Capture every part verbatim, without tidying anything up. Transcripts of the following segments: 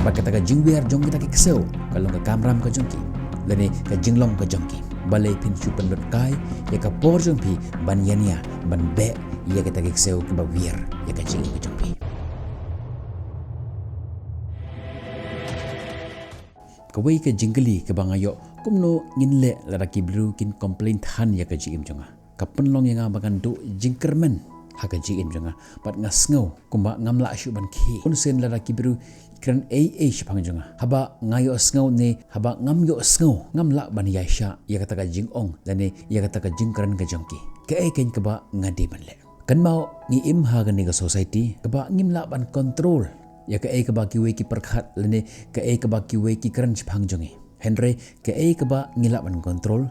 Bad kata ka jingwiar jong kita ki ksew ka long ka kamram ka jong ki, lane ka jinglong ka jong ki. Balei phin shu pynlut kai ïa ka por jong phi ban ïania, ban beh ïa kita ki ksew kiba wiar ïa ka jingim ka jong phi? Kawei ka jingkylli kaba nga ïoh, kumno ngin leh lada ki briew kin complain than ïa ka jingim jong nga? Ka pynlong ïa nga ba ngan duh jingkyrmen ha ka jingim jong nga, bad nga sngew kumba ngam lah shuh ban khie. Bun sien lada ki briew kren ei ei shaphang jong nga, haba nga ïohsngew ne haba ngam ïohsngew, ngam lah ban ïaishah ïa kata ka jingong lane ïa kata ka jingkren ka jong ki. Kaei keiñ kaba nga dei ban leh? Kynmaw, ngi im ha kane ka society kaba ngim lah ban control ïa kaei kaba kiwei ki pyrkhat lane kaei kaba kiwei ki kren shaphang jong ngi. Hynrei kaei kaba ngi lah ban control,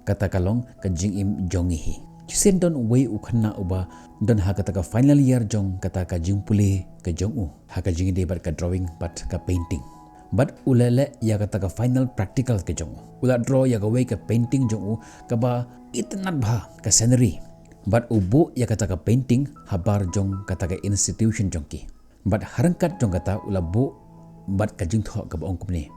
kata ka long ka jingim jong ngi hi. Shisien don uwei u khynnah uba don ha kata ka final year jong kata ka jingpule ka jong u ha ka jingïadei bad ka drawing bad ka painting. Bad u la leh ïa kata ka final practical ka jong u. U la draw ïa kawei ka painting jong u kaba itynnad bha, ka scenery. Bad u buh ïa kata ka painting habar jong kata ka institution jong ki. Bad ha ryngkat jong kata u la buh bad ka jingthoh kaba ong kumne: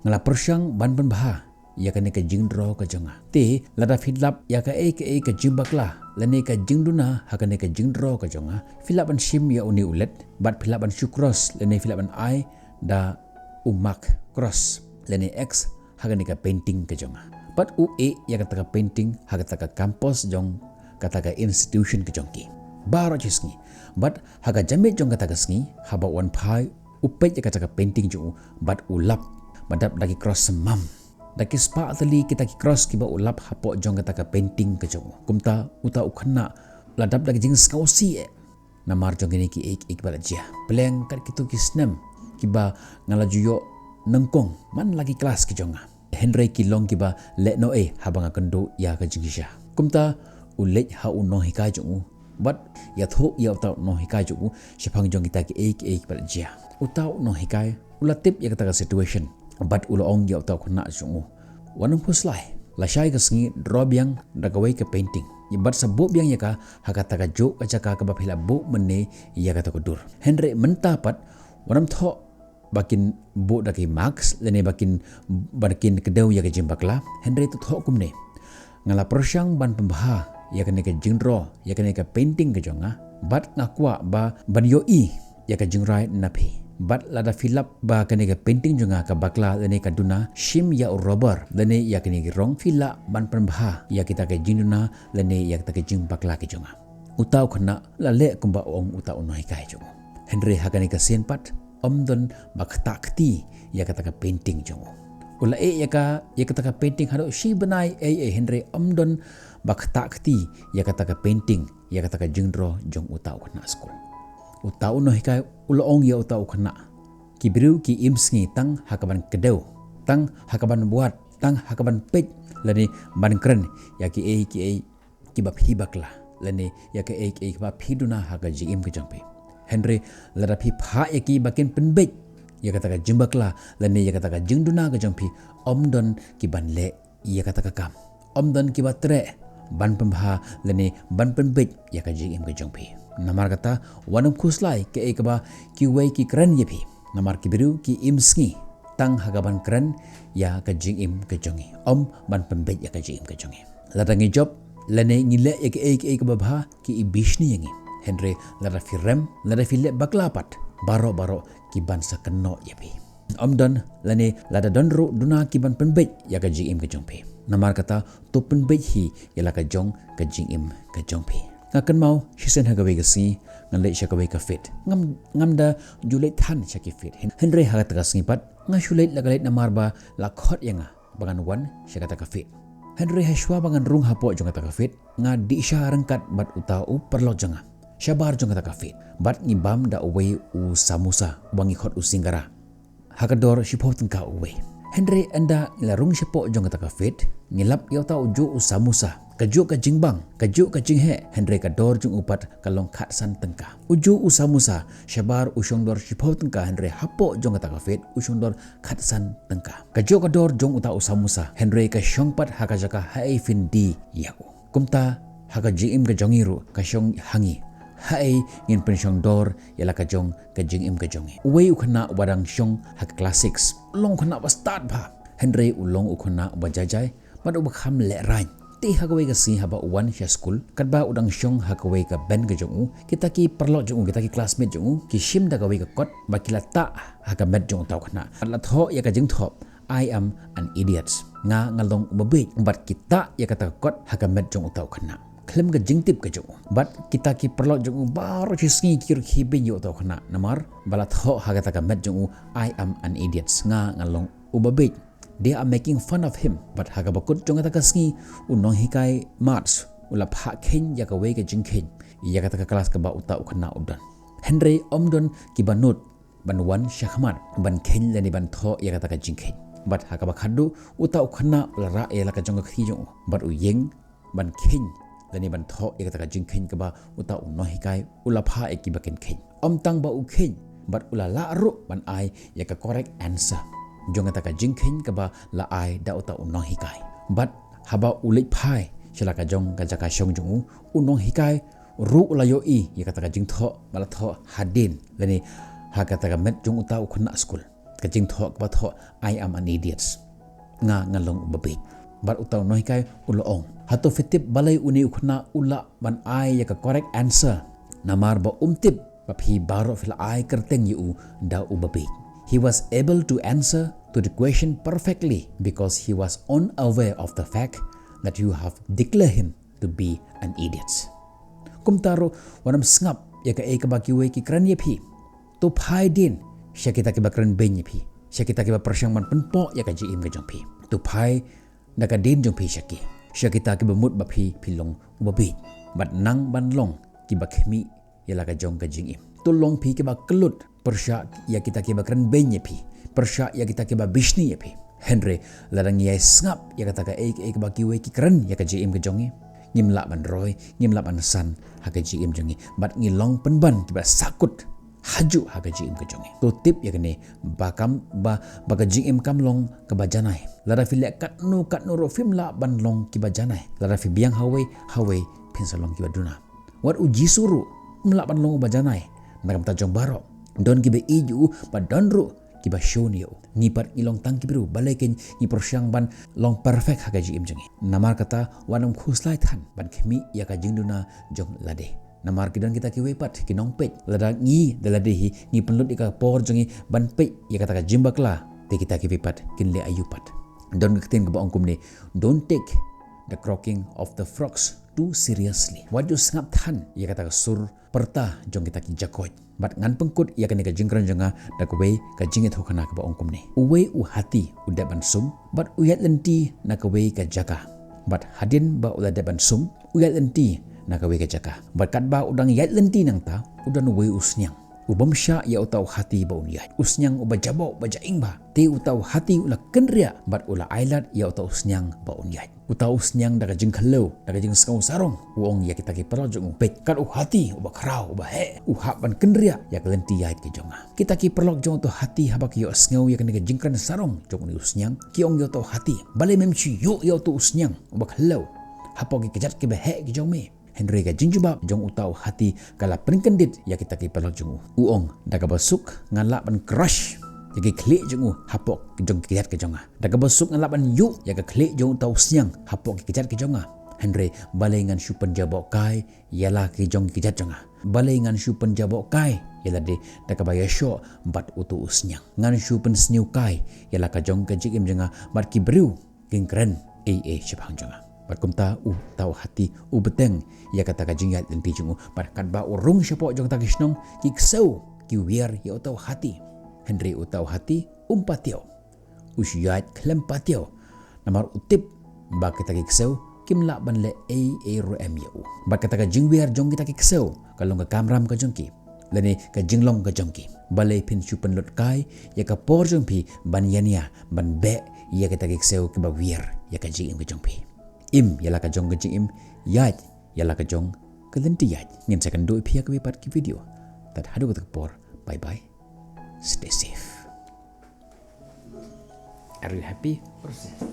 Nga la pyrshang ban pynbha ïa kane ka jingdraw ka jong nga. Te lada phi lap ïa kaei kaei ka jingbakla lane ka jingduna ha kane ka jingdraw ka jong nga, phi lah ban shim ïa une u led bad phi lah ban shu cross lane phi lah ban ai da u mark, cross lane X ha kane ka painting ka jong nga. Bad u ïeh ïa kata ka painting ha kata ka campus jong kata ka institution ka jong ki. Baroh shi sngi. Bad ha ka janmiet jong kata ka sngi, haba u wan phai, u peit ïa kata ka painting jong u bad u lap ba dap da ki cross symam. Da ki spah tylli kita ki cross kiba u lap hapoh jong kata ka painting ka jong u. Kumta uta u khynnah u la dap da ki jingsngewsih eh namar jong kine kiei kiei kiba la jia. Pleng kat kito ki snem kiba nga la ju ïoh nyngkong man la ki klas ki jong nga. Hynrei ki long kiba lehnohei haba nga kynduh ïa ka jingshisha. Kumta u leit ha u nonghikai jong u bad ïathuh ïa uta u nonghikai jong u shaphang jong kita kiei kiei kiba la jia. Uta u nonghikai u la tip ïa kata ka situation bad u la ong ïa uta u khynnah jong u: Wat nym khuslai, lashai ka sngi draw biang da kawei ka painting. Ïa bad sa buh biang ïa ka ha kata kajuh ka jaka kaba phi la buh mynne ïa kata ka dur. Hynrei mynta pat wat nym thoh ba kin buh da ki marks lane ba kin, ba kin kdew ïa ka jingbakla. Hynrei to thoh kumne: Nga la pyrshang ban pynbha ïa kane ka jingdraw, ïa kane ka painting ka jong nga, bad nga kwah ba ban ïohi ïa ka jingrai na phi. Bad lada phi lap ba kane ka painting jong nga ka bakla lane ka duna, shim ïa u rubber lane ïa kane ki rong, phi lah ban pynbha ïa kita ki jingduna lane ïa kita ki jingbakla ki jong nga. Uta u khynnah u la leh kumba u ong uta u nonghikai jong u. Hynrei ha kane ka sien pat ym don ba ktah kti ïa kata ka painting jong u. U la ïeh ïa ka, ïa kata ka painting haduh shi bnai ei ei, hynrei ym don ba ktah kti ïa kata ka painting, ïa kata ka jingdraw jong uta u khynnah skul. Uta u nonghikai u la ong ïa uta u khynnah: Ki briew ki im sngi tang ha kaban kdew, tang ha kaban wad, tang ha kaban peit lane ban kren ïa kiei kiei kiba phi bakla lane ïa kaei kaei kaba phi duna ha ka jingim ka jong phi. Hynrei lada phi phah ïa ki ba kin pynbeit ïa kata ka jingbakla lane ïa kata ka jingduna ka jong phi, ym don ki ban leh ïa kata ka kam. Ym don kiba treh ban pynbha lane ban pynbeit ïa ka jingim ka jong phi. Namar kata wat nym khuslai kaei kaba kiwei ki kren ïa phi. Namar ki briew ki im sngi tang ha kaban kren ïa ka jingim ka jong ngi, ym ban pynbeit ïa ka jingim ka jong ngi. Lada ngi jop lane ngi leh ïa kiei kiei kaba bha, ki ibishni ïa ngi. Hynrei lada phi rem, lada phi leh bakla pat, baroh baroh ki ban sa kynnoh ïa phi. Ym don lane lada don ruh duna ki ban pynbeit ïa ka jingim ka jong phi. Namar kata to pynbeit hi ïa la ka jong ka jingim ka jong phi. Nga kynmaw shisien ha kawei ka sngi nga leit sha kawei ka field. Ngam, ngam da ju leit than sha ki field. Hyn-, hynrei ha kata ka sngi pat nga shu leit la ka leit namar ba la khot ïa nga ba ngan wan sha kata ka field. Hynrei ha shuwa ba ngan rung hapoh jong kata ka field, nga dih sha ryngkat bad uta u paralok jong nga shabar jong kata ka field. Bad ngi bam da uwei u samosa uba ngi khot u singara. Ha ka dor shiphew tyngka uwei. Hynrei ynda ngi la rung shapoh jong kata ka field, ngi lap ïa uta ujuh u samosa. Kajuh ka jingbang, kajuh ka jingheh, hynrei ka dor jong u pat ka long khatsan tyngka. Ujuh u samosa shabar u shong dor shiphew tyngka, hynrei hapoh jong kata ka field u shong dor khatsan tyngka. Kajuh ka dor jong uta u samosa, hynrei ka shong pat ha ka jaka haei phin die ïa u. Kumta ha ka jingim ka jong ngi ruh ka shong ha ngi. Haei ngin pynshong dor ïa la ka jong ka jingim ka jong ngi. Uwei u khynnah uba dang shong ha ka klas six u long u khynnah ba stad bha. Hynrei u long u khynnah uba jai jai bad uba kham lehraiñ. Te ha kawei ka sngi haba u wan sha skul, katba u dang shong ha kawei ka bench ka jong u, kita ki paralok jong u, kita ki classmate jong u ki shim da kawei ka kot bad ki la tah ha ka met jong uta u khynnah bad la thoh ïa ka jingthoh, "I am an idiot." Nga nga long uba bieit. Bad ki tah ïa kata ka kot ha ka met jong uta u khynnah khlem ka jingtip ka jong u. Bad kita ki paralok jong u baroh shi sngi ki ruh ki beiñ ïa uta u khynnah namar ba la thoh ha kata ka met jong u, "I am an idiot." Nga nga long uba bieit. They are making fun of him. Bad ha kaba kut jong kata ka sngi, u nonghikai maths u la phah kheiñ ïa kawei ka jingkheiñ ïa kata ka klas kaba uta u khynnah u don. Hynrei ym don kiba nud ban wan shakhmat ban kheiñ lane ban thoh ïa kata ka jingkheiñ. Bad ha kaba khatduh, uta u khynnah u la rah ïa la ka jong ka kti jong u bad u ïeng ban kheiñ lane ban thoh ïa kata ka jingkheiñ kaba uta u nonghikai u la phah ïa kiba kin kheiñ. Ym tang ba u kheiñ, bad u la lah ruh ban ai ïa ka correct answer jong kata ka jingkheiñ kaba la ai da uta u nonghikai. Bad haba u leit phai sha la ka jong ka jaka shong jong u, u nonghikai ruh u la ïohi ïa kata ka jingthoh ba la thoh hadien lane ha kata ka met jong uta u khynnah skul. Ka jingthoh kaba thoh, "I am an idiot." Nga nga long uba bieit. Bad uta u nonghikai u la ong, "Hato phi tip balei une u khynnah u lah ban ai ïa ka correct answer? Namar ba um tip ba phi baroh phi la ai kyrteng ïa u da uba bieit." He was able to answer to the question perfectly because he was unaware of the fact that you have declared him to be an idiot. Kumta ruh wat nym sngap ïa kaei kaba kiwei ki kren ïa phi. To phai dien sha kita kiba kren beiñ ïa phi, sha kita kiba pyrshang ban pynpoh ïa ka jingim ka jong phi. To phai da ka dien jong phi sha ki, sha kita kiba mut ba phi phi long uba bieit. Bad nang ban long kiba khmih ïa la ka jong ka jingim. To long phi kiba kyllut pyrshah ïa kita kiba kren beiñ ïa phi, pyrshah ïa kita kiba bishni ïa phi. Hynrei lada ngi ïai sngap ïa kata kaei kaei kaba kiwei ki kren ïa ka jingim ka jong ngi, ngim lah ban roi, ngim lah ban san ha ka jingim jong ngi. Bad ngi long pynban kiba sahkut hajuh ha ka jingim ka jong ngi. To tip ïa kane, ba kam ba, ba ka jingim kam long kaba janai. Lada phi leh katno katno ruh phim lah ban long kiba janai. Lada phi biang hawei hawei phin sa long kiba duna. Wat u Jisu ruh um lah ban long uba janai na ka bynta jong baroh. Don kiba ïeit ïa u bad don ruh kiba shun ïa u. Ngi pat ngi long tang ki briew, balei kein ngi pyrshang ban long perfect ha ka jingim jong ngi? Namar kata wat nym khuslai than ban khmih ïa ka jingduna jong lade. Namar ki don kita kiwei pat ki nongpeit, lada ngi da lade hi ngi pynlut ïa ka por jong ngi ban peit ïa kata ka jingbakla, te kita kiwei pat kin leh aïu pat? Don ka ktien kaba ong kumne, "Don't take the croaking of the frogs too seriously." Wat ju sngap than ïa kata ka sur pyrta jong kita ki jakoit. Bad ngan pynkut ïa kane ka jingkren jong nga da kawei ka jingïathuhkhana kaba ong kumne. Uwei u hati u dep ban sum bad u ïaid lynti na kawei ka jaka. Bad hadien ba u la dep ban sum, u ïaid lynti na kawei ka jaka. Bad katba u dang ïaid lynti nangta, u don uwei u sniang u bym shah ïa uta u hati ba un ïaid. U sniang uba jaboh ba jaing bha. Te uta u hati u la kynriah bad u la ailad ïa uta u sniang ba un ïaid. Uta u sniang da ka jingkhlem, da ka jingsngew sarong, u ong ïa kita ki paralok jong u, "Peit, kat u hati uba khraw, uba heh, u hap ban kynriah ïa ka lynti ïaid ka jong nga." Kita ki paralok jong uta u hati haba ki ïohsngew ïa kane ka jingkren sarong jong une u sniang, ki ong ïa uta u hati, "Balei mem shu ïuh ïa uta u sniang uba khlem hapoh ki kjat kiba heh ki jong me?" Hynrei ka jingjubab jong uta u hati ka la pynkyndit ïa kita ki paralok jong u. U ong, "Da kaba suk nga lah ban crush ïa ki khlieh jong u hapoh jong ki kjat ki jong nga. Da kaba suk nga lah ban ïuh ïa ka khlieh jong uta u sniang hapoh ki kjat ki jong nga. Hynrei balei ngan shu pynjaboh kai ïa la ki jong ki kjat jong nga? Balei ngan shu pynjaboh kai ïa lade da kaba ïashoh bad uta u sniang? Ngan shu pynsniew kai ïa la ka jong ka jingim jong nga bad ki briew kin kren ei ei shaphang jong nga." Bad kumta uta u hati u bteng ïa kata ka jingïaid lynti jong u. Bad katba u rung shapoh jong kata ka shnong, ki ksew ki wiar ïa uta u hati. Hynrei uta u hati um patiaw. U shu ïaid khlem patiaw. Namar u tip ba kita ki ksew kim lah ban leh ei ei ruh em ïa u. Bad kata ka jingwiar jong kita ki ksew ka long ka kamram ka jong ki, lane ka jinglong ka jong ki. Balei phin shu pynlut kai ïa ka por jong phi ban ïania, ban beh ïa kita ki ksew kiba wiar ïa ka jingim ka jong phi? Im ïa la ka jong ka jingim, ïaid ïa la ka jong ka lynti ïaid. Ngin sa ïakynduh ïa phi ha kawei pat ka video. Tad haduh kata ka por, bye bye. Stay safe. Are you happy or sad?